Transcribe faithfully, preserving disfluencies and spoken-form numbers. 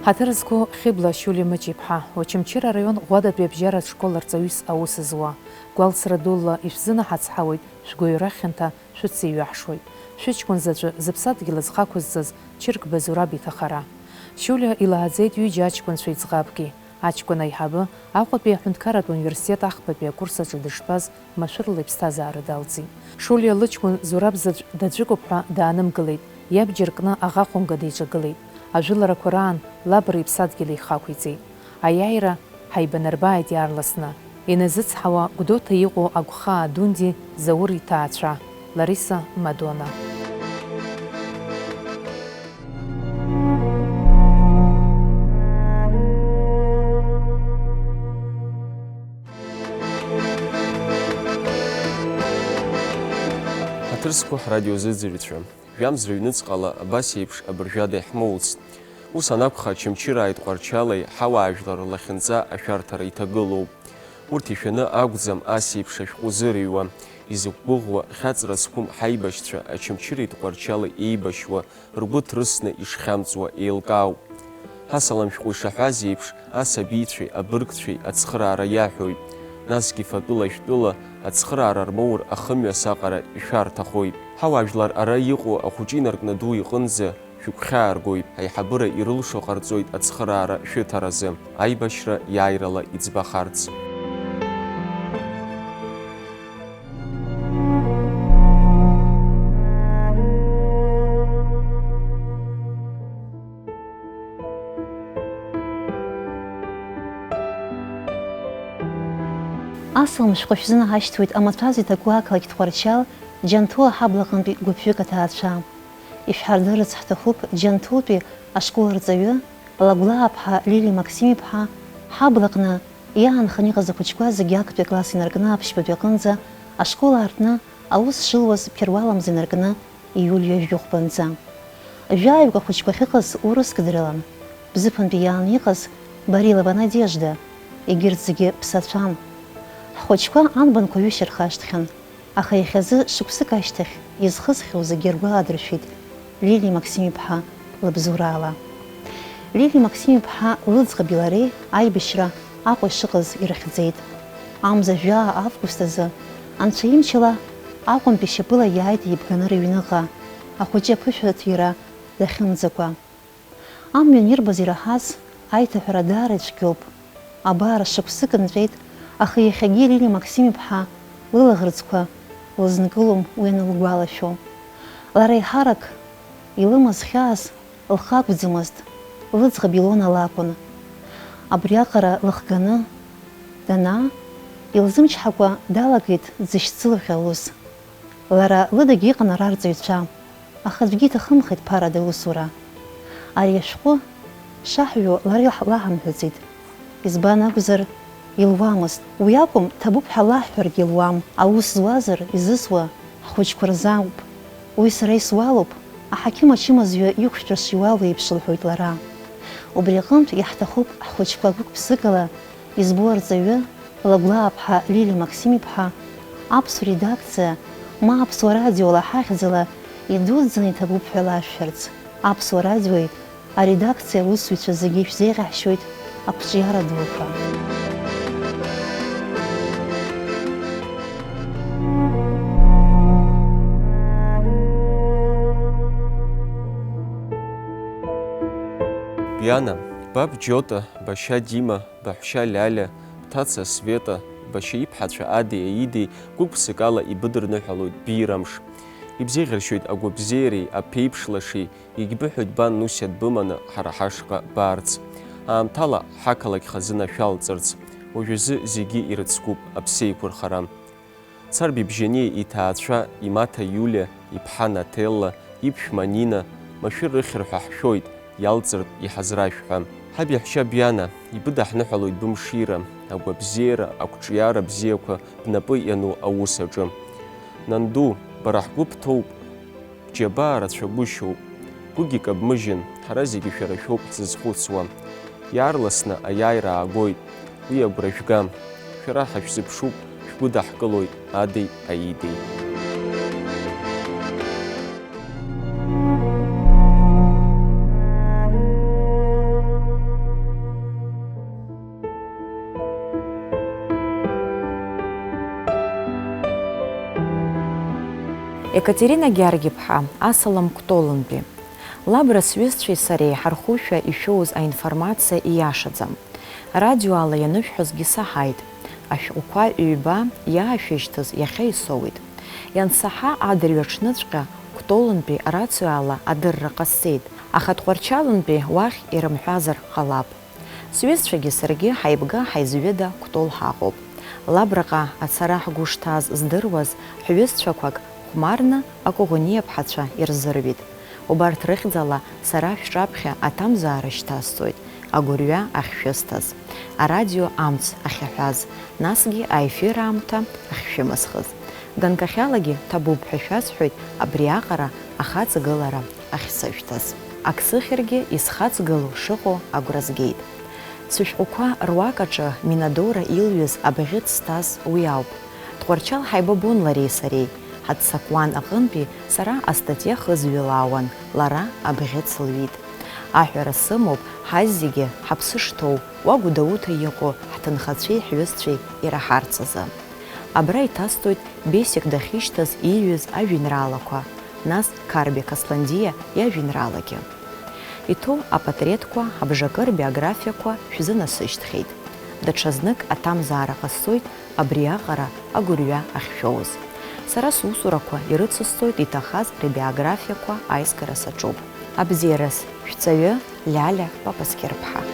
Ҳаҭыр зқәу Хьыбла Шьулиа Мыҷ-иԥҳа, Очамчыра араион Ӷәадатәи абжьаратә школ арҵаҩыс аус зуа, гәалсра дула ишәзынаҳацҳауеит, шәгәаҩара хьанҭа шәыциҩаҳшуеит. Шәыҷкәын заҵәы зыԥсадгьыл азхақәызҵаз Чыркба Зураб иҭахара. Шьулиа илааӡеит ҩыџьа аҷкәынцәа иӡӷабгьы. Аҷкәын аиҳабы Аҟәатәи аҳәынҭқарратә университет ахԥатәи акурс аҿы дыштәаз машәырла иԥсҭазаара далҵит. Шьулиа лыҷкәын Зураб заҵә даӡәыкуп ҳәа даанымгылеит, иабџьар кны аӷа хәымга деиҿагылеит. Ажәыларақәа раан лаб рыԥсадгьыл ихақәиҵеит. Аиааира ҳаибанарбааит иаарласны. Иназыцҳауа Гәдоуҭа иҟоу Агәхаа Дунди Заур иҭаацәа, Лариса Мадона. Ҳаҭыр зқәу ҳрадиозыӡырҩцәа, жәамз рыҩныҵҟала абас еиԥш абыржәада иаҳмоуцт. Ус анакәха, Очамчырааи Тҟәарчали ҳауаажәлар рлахьынҵа ашәарҭара иҭагылоуп. Урҭ ишәаны акәӡам ас еиԥш ашәҟәы зырыҩуа, изықәгәыӷуа, хьаҵра зқәым ҳаибашьцәа Очамчыреи Тҟәарчали еибашьуа, ргәы ҭрысны ишхьамҵуа еилкаауп. Ҳасалам шәҟәы ишаҳәаз еиԥш, асабицәеи абыргцәеи ацхыраара иаҳәоит. Насгьы фатәыла-жәтәыла ацхыраара рмоур ахымҩас аҟара ишәарҭахоит. Ҳауаажәлар ара иҟоу ахәыҷы инаркны аду иҟынӡа шәыгәхьааргоит, аиҳабыра ирылшо ҟарҵоит ацхыраара шәыҭаразы, аибашьра иааирала иӡбахарц. Асалам шәҟәы шәзынаҳашьҭуеит амаҭәаз иҭаку ақалақь Тҟәарчал Џьанҭуа ҳаблаҟынтәи гәыԥҩык аҭаацәа. Ишәҳардырырц ҳҭахуп Џьанҭутәи ашкол арҵаҩы Лагәлааԥҳа Лили Максим-иԥҳа ҳаблаҟны иаанханы иҟаз ахәыҷқәа зегьы актәи акласс инаркны аԥшьбатәи аҟынӡа ашкол аартны аус шылуаз ԥшьаруаламза инаркны ииуль ҩажәи жәохәбанӡа. Жәаҩык ахәыҷқәа ахьыҟаз урыск дрылан, Бзыԥынтәи иааны иҟаз Барилова Надежда, егьырҭ зегьы ԥсацәан. Ҳхәыҷқәа анбанқәа ҩышьа рхашҭхьан. Аха иахьазы шықәсык ашьҭахь изхысхьоу зегьы ргәы аадыршәеит Лили Максим-иԥҳа лыбзураала. Лили Максим-иԥҳа лыӡӷаби лареи аибашьра Аҟәа ишыҟаз ирыхьӡеит. Амза жәаа август азы, анцәа имчала, Аҟәантәи шьапыла иааит еибганы рыҩныҟа, ахәыҷы аԥышәарҭа иара дахьымӡакәа. Амҩан ирбаз ираҳаз аиҭаҳәара даара ицәгьоуп. Абар, шықәсык нҵәеит, аха иахьагьы Лили Максим-иԥҳа лылаӷырӡқәа лызнкылом уи анылгәалашәо. Лара еиҳарак илымаз хьаас лхы акәӡамызт, лыӡӷаб Илона лакәын. Абриаҟара лыхганы данаа, илзымчҳакәа далагеит дзышьцылахьоу аус. Лара лыдагьы иҟан ара арҵаҩцәа, аха аӡәгьы иҭахымхеит ԥарада аусура. Ари ашәҟәы шаҳҩо лара илаҳ-, лаҳамҳәаӡеит. Избан акәзар, илуамызт. Уи акәым, ҭабуп ҳәа лаҳҳәаргьы илуам. Аус зуазар, изызуа ҳхәыҷқәа рзы ауп. Уи сара исуалуп, аҳақьым ачымазаҩы иқәшәҵәа шиуалу еиԥш, лҳәоит лара. Убри аҟынтә иаҳҭахуп ҳхәыҷқәа гәык-ԥсыкала избо арҵаҩы Лагәлааԥҳа Лили Максим-иԥҳа аԥсуа редакциа, ма аԥсуа радиола ҳахьӡала идуӡӡаны иҭабуп ҳәа лашәҳәарц. Аԥсуа радиои аредакциа аусзуҩцәа зегьы ишәзеиӷьаҳшьоит ақәҿиара дуқәа. Биана, баб Џьота, башьа Дима, баҳәшьа Лиаля, бҭаца Света, башьа иԥҳацәа Адеи Аидеи гәык-ԥсыкала ибыдырныҳәалоит бира амш. Ибзеиӷьаршьоит агәабзиареи аԥеиԥш лашеи, егьбыҳәоит бан Нусиа дбыманы ҳара ҳашҟа баарц. Аамҭала ҳақалақь хазына шәалҵырц, уажәазы зегьы ирыцкуп аԥсеиқәырхара. Царби Бжьаниа иҭаацәа, имаҭа Иулиа, иԥҳа Нателла, иԥшәма Нина, машәыр рыхьыр ҳәа ҳшәоит, иалҵыртә иҳазрашәҳәа. Ҳаб иаҳәшьа Биана, ибыдаҳныҳәалоит бымшира, агәабзиара, ақәҿиара бзиақәа бнапы иану аус аҿы. Нанду, бара ҳгәы бҭоуп, бџьабаа рацәагәышьоуп. Бгәы кабмыжьын, ҳара зегьы шәара шәоуп ҳзызхәыцуа. Иаарласны аиааира аагоит, уи агәра шәга. Шәара ҳашәзыԥшуп, шәгәыдаҳкылоит Адеи Аидеи. Катерина Гьаргь-иԥҳа, асалам Кәтолынтәи. Лабра сҩызцәеи сареи ҳархушәа ишәоуз аинформациа ииашаӡам. Радиоала ианышәҳәозгьы саҳаит. Ашәҟәқәа ҩба иаашәышьҭыз иахьа исоуит. Иансаҳа адырҩаҽныҵәҟьа Кәтолынтәи арациоала адырра ҟасҵеит, аха Тҟәарчалынтәи уахь ирымҳәазар ҟалап. Сҩызцәагьы саргьы ҳаибга-ҳаизҩыда Кәтол ҳаҟоуп. Лабраҟа ацара ҳгәы шҭаз здыруаз ҳҩызцәақәак хәмарны Акәаӷәаниа ԥҳацәа ирзырҩит. Убарҭ рыхьӡала сара шәҿаԥхьа аҭамзаара шьҭасҵоит, агәырҩа ахьшәысҭаз, арадио амц ахьаҳәаз, насгьы аефир аамҭа ахьшәымысхыз. Ганкахьалагьы ҭабуп ҳәа шәасҳәоит абриаҟара ахаҵгылара ахьсышәҭаз. Ак сыхьыргьы исхаҵгыло шыҟоу агәра згеит. Сышәҟәқәа руак аҿы Минадора илҩыз абӷьыц зҭаз уи ауп. Тҟәарчал ҳаибабон лареи сареи, ҳаццакуан аҟынтәи сара астатиа хызҩылаауан, лара абӷьыц лҩит. Аҳәара сымоуп, ҳаззегьы ҳаԥсы шҭоу, уа Гәдоуҭа иҟоу ҳҭынхацәеи ҳҩызцәеи ираҳарц азы. Абра иҭасҵоит Бесик дахьышьҭаз ииҩыз ажәеинраалақәа, нас Қарбеқ Асландиа иажәеинраалагьы. Иҭоу апатреҭқәа, абжакы рбиографиақәа шәзынасышьҭхьеит. Даҽазнык аҭамзаара ҟасҵоит абриаҟара агәырҩа ахьшәоуз. Сара сусурақәа ирыцысҵоит иҭахаз рбиографиақәа аизгара саҿуп. Абзиараз, шәҵаҩы Лиалиа Папасқьыр-ԥҳа.